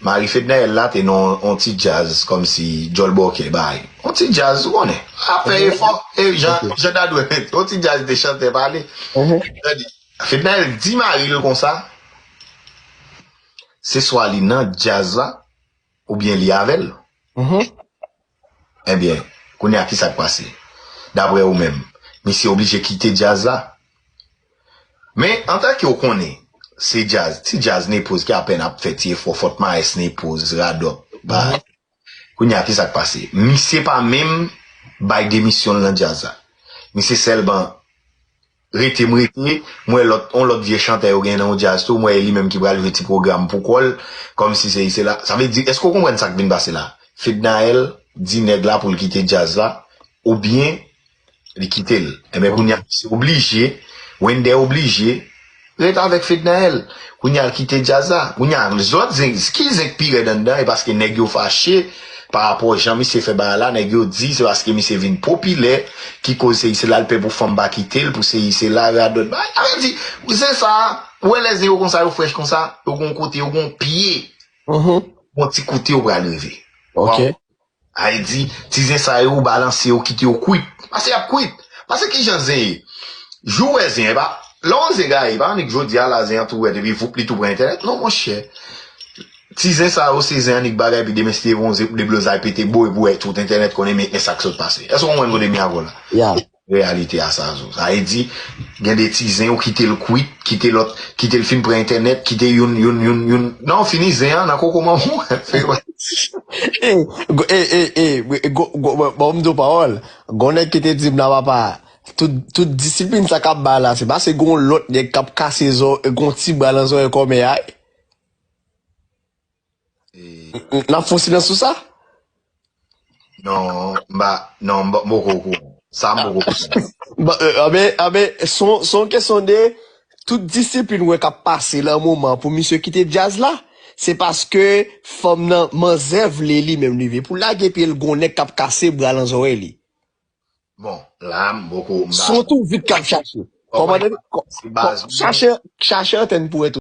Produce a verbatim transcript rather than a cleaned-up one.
Mari Fednaelle la te nan yon ti djaz kòmsi djòl bòkè bay. Yon ti djaz, ou konnen. Ap fè efò. E jan, jan ta dwe, yon ti djaz de chantè pale. Tande, Fednaelle di mari l konsa, se swa li nan djaz la, oubyen li avè l. Ebyen, kounye a, kisa k pase? Daprè ou menm, misye oblije kite djaz la? Men, antanke w konnen, se djaz, ti djaz Nepoz ki apèn ap fè ti efò, Fòt Mayès Nepoz, Radòt, ba, kounye a, kisa k pase? Misye pa menm bay demisyon l nan djaz la. Misye sèlman rete m rete, m wè lòt, yon lòt vye chantè yo gen nan yon djaz tou, m wè e li menm ki pral jwe ti pwogram pou kò l, kòmsi se, se la. Sa vle di, èske w konprann sa k vin pase la? Fednaelle di nèg la pou l kite djaz la, oubyen li kite l. Ebyen, kounye a, misye oblije, Wender oblije, ret avèk Fednaelle. Kounye a, l kite djaz la. Kounye a, zòt zen, ki zen k pi rèd anndan, e paske nèg yo fache pa rapò jan misye fè bagay la, nèg yo di se paske misye vin popilè, ki koz se, se la l pè pou fanm pa kite l, pou se, se la radòt bagay. Sa vle di, zen sa, ou wè lè zen yo konsa, yo frèch konsa, yo gon kote, yo gon pye, gon ti kote yo pral rive. Sa vle di, ti zen sa yo, ou balanse yo, kite yo kwit. Paske y ap kwit. Paske kijan zen ye? Jou w wè zen, e pa, lè yon zen gaye, e pa annik jodi a la zen an tou rèd, epi voup li tou pran entènèt. Non, monchè. Ti zen sa yo, se zen annik bagay, epi demen si te yon zen pou deblozay pete bo, epi w wè tout entènèt konnen, men, men sa k sot pase. Èske w konprann kote m ye avè w la? Reyalite a sa, zo. Sa vle di, gen de ti zen, ou kite l kwit, kite lòt, kite l fin pran entènèt, kite youn, youn, youn, youn. Non, fini zen an, nan koko manman w. Fè yo pa. E, go- e, e, e, go- go- bon, bon, m di w pawòl. Gon nèg ki te di m la, papa, tout, tout disiplin sa k ap bay la, se paske gon lòt nèg k ap kase zò, gon ti bra nan zòrèy kòmè a. N ap fon silans sou sa? Non, m pa, non, m pa- m poko okouran. Sa m poko okouran. Bon, euh, anben, anben, son, son kesyon de tout disiplin wè k ap pase lan moman pou misye kite djaz la, se paske fanm nan manzè vle li menm li vle pou lage pye l gon nèg k ap kase bra lan zòrèy li. Bon, la, m poko, m pa. Son tou vit k ap chache. Kòman, chache, chache antèn pou wè